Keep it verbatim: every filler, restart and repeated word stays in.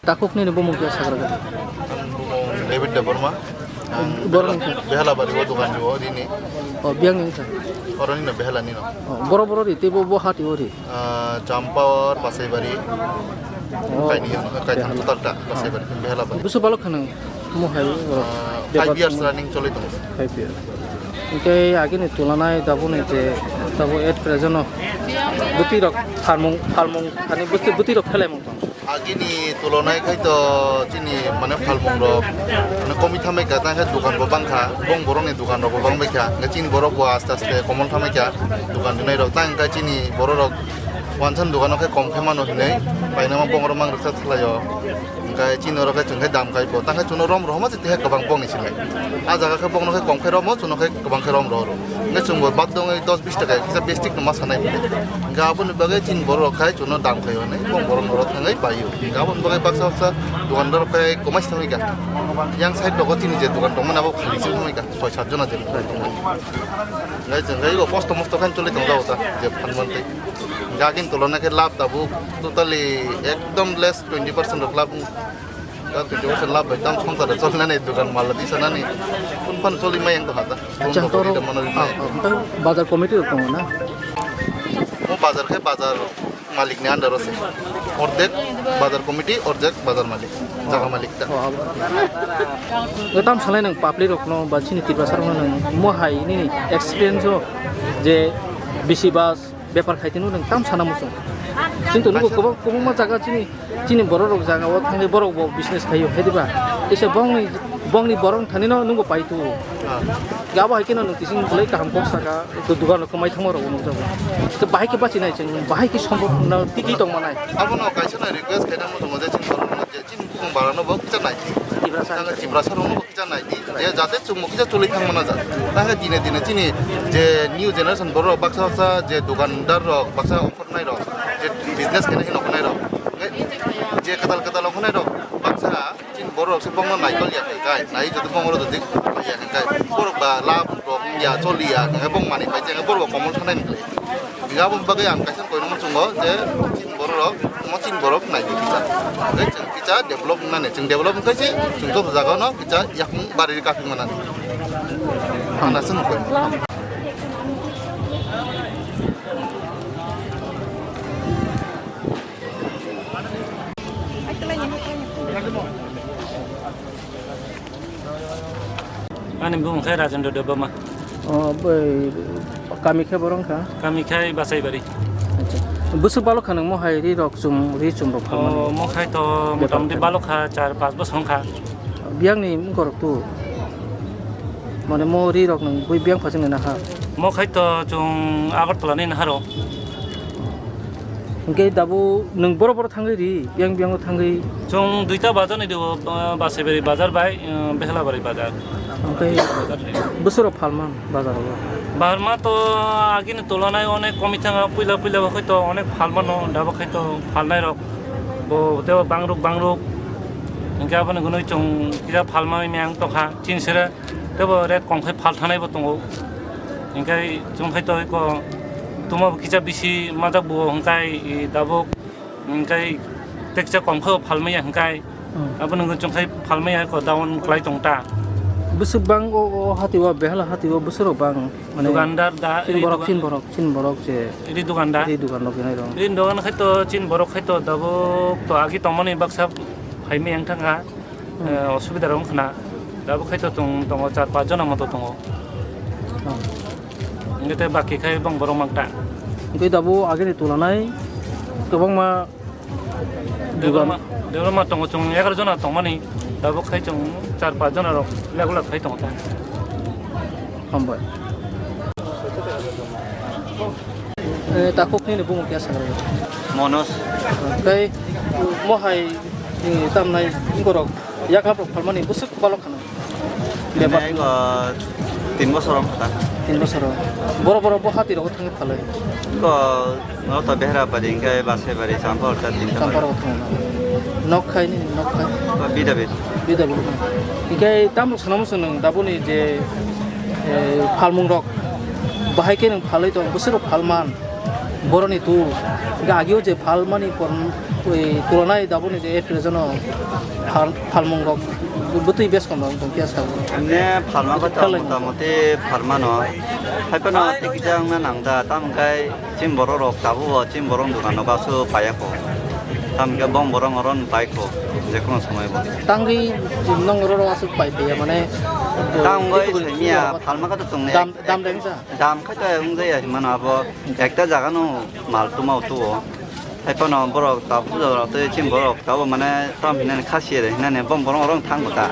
Takhuk nini bumung khe sagra gati. Ang bumung David Debbarma. Ang Borok Behela-, ni khe? Behelabari o dogan rio rini. O, biyang ni khe? Oro nino Behela nino. O, boro boro ri, tei bo, bo hati o ri? Ah, Champawar, Basaibari. O, kaini ano, kaitham Behala. Total ta, Basaibari, Behelabari. Busu balok khanang mo hai oro? Ah, five years running choli tongo. Five years. Hingke agini tulanai daboni je, dabo at present o bwtwi rok phalmung, phalmung, ani bwtwi, bwtwi rok khelaimung tong. Agini tulonai khai to chini mane phalmung rok mane komi thamai kha, tang khe dukan bo bang kha, bong borok ni dukan rok bo bang bai kha, hingke chini borok bo aste aste komol thamai kha dukan rinai rok, tang khe chini borok rok wansan dukan o khe kom khe mano hinui painama bong rok mang rwksa thalai o, hingke chini oro khe chwng khe dam khai bo, tang khe chwngno rom rohorma se teha kwbang bong ni sinai, a jaga khe bong no khe kom khe romo, chwngno khe kwbang khe rom rohoro. Hingke chwngbo baddo wngwi dos bis taka kisa bestik no ma sanai bwle. Hingke aboni bagwi chini borok rok khai chwngno dam khai hwnwi bong borok norok thangwi paio. Hingke aboni bagwi baksa baksa dukandar rok khai kwmai se thangwi kha. Yang side rogo chini je dukan tongmani abo khali se thangwi kha, soi sat jona je dukan tongmani. Hingke chwng khai bo kosto mosto khai choli tongjago ta je phan mantwi. Hingke agini tulona khe lab tabuk totally ekdom less twenty percent rok lab wng. Da twenty percent lab bai tam songsar da choli nani dukan mala tisa nani. Kun phan choli mai yang to hata. Kun Achang to toro, rida mano ah, rimai. Ah, tang bazar committee rok tongo na? Mo bazar khe bazar malik ni under o se. Ordek bazar committee, ordek bazar malik. Jaga malik ta. Oh, abo. Tam salai nang public rok no ba chini Tiprasa rok no nang mo hai nini experience o je bisi bas bepar khai tini nwng tam sana muchung. Chwng to nugo kwbang, kwbangma jaga chini, chini borok rok jaga o thangwi borok bo business khaio, hai diba? Tei se bongni, bongni borok thani no nwngbo pai tu. Ah. Abo hai kheno nwng tising belai kaham kok saka, dugan rok kwmai thangma rok nukjago. Tei bahai khe bachinai chwng, bahai khe sombok no tiki tong manai. Abono kaisa no request khaina muchungo je chini borok rok je chini bukung bara no bo kisa nai. Tiprasa. Tiprasa rok no bo kisa nai di, je jate chwngbo kisa choli thang mana ja. Tangkhe dine dine chini je new generation borok rok baksa baksa je dukandar rok, baksa ongkhornai rok, je business khaina hino ongkhornai rok, je kwtal kwtal ongkhornai rok, baksa chini borok rok se bongno naikol ya khai kai, nai jodi bongno jodi ya khai kai, borok ba lab rok ya choli ya khai bong mani pai je borok komol thanai ni. Hingke aboni bagwi ang kaisa koinwi muchungo je chini borok rok, omo chini borok nai di kisa. Hingke chwng kisa develop wngnani, chwng develop wngkhe se chwng joto jagano kisa yakung bari kaphi manani. Ang nasi nukoi. Ani bumung khe Rajendra Debbarma. O, bai, kami khe borok wngkha? Kami khe Basaibari. Acha. Bwswk balok kha nang mo hai ri rok chum, ri chum rok phalmani? O, mo khai to motamoti balok kha, char pas bosong kha. Biyang ni wngkha rok tu? Mane mo ri rok nang bui biyang phasing ni naha? Mo khai to chwng Agartala ni naha rok. Hingke dabu nwng boro boro thangwi ri, biyang biyango thangwi? Chwng duita bazar ni rio, ah, Basaibari bazar bai, ah, Behelabari bazar. Hingke bwswk rok phalman bazar o? Phalma to agini tulonai onek komi thanga, puila puila bo khai to onek phalmano, dabo khai to phalnai rok bo tebo bangruk bangruk. Hingke aboni gunui chwng kisa phalmani meyang tokha, chini sere. Tebo rate kom khai phal thanai bo tongo. Hingkai chwng khai to eko tuma bo kisa bisi majak bo hingkai, i, dabuk hingkai tekcha kom khai phal maya hingkai. Hmm. Abo nungwi chwng khai phal maya eko down kwlai tong ta. Bwswk bang o, o hati o Behala hati o bwswk rok bang mane Dukandar da, chin ri borok, dukan-, chin borok, chin borok je ri dukandar. Ri dukan rok hinai rong. Ri dukan khai to chin borok khai to dabuk to agi tongmani baksa phai maya wng thang kha. Hmm. Eh, osubida rok wngkha na. Dabo khai to tong, tongo, char pas jona moto tongo. Hmm. Hingke te baki khai bong borok mang ta. Hingke dabo agini tulanai kwbangma Debbarma, dugan. Debbarma tongo, chwng egaroh jona tongmani. Dabo khai chwng char pas jona rok lek lek khai tongo ta. Hambai. Eh, takhuk nini bumung kya sangrao? Monos. Tei mo hai, eh, tamnai borok yakrap rok phalmani bwswk balok khano? Bini bebak. Ego tin bosor wng kha. Tin bosor o. Boro boro bo hati rogo thangwi phalai? Ego no to Behrabari hingke Basaibari, Champawar ta tin Champawar o thangwi. Nok khai ni, nok khai? Ego bida bida. Bida bida. Hingke tamo sanamo sanang daboni je, eh, phalmung rok bahai khe nwng phalwi tong, bwswk rok phalman? Boroni tu, ga agio je phalmani por, oi, tulonai daboni je at present o phal-, phalmung rok bwtwi beskang rok tongkhe sa. Ane phalma khe ta phalmung. Motamoti phalmano. Hai phano tikjak wngna nang da, tamo khe chini borok rok tabuk o chini borok dukano gasu paiya kho. Tamo khe bong borok oron pai kho, je kono somoi bo. Tangwi nong oro aswk pai paiya mane. Tamo khe tei saimya, phalma khe to tongnai. Dam, dam deng sa? Dam khe to wng jaya hinmano abo ekta jaga no mal tuma o tuo. Hai phano borok tabuk puja rok tei chini borok tabo mane tam hinani khasi re hinani bom borok rok thang kota.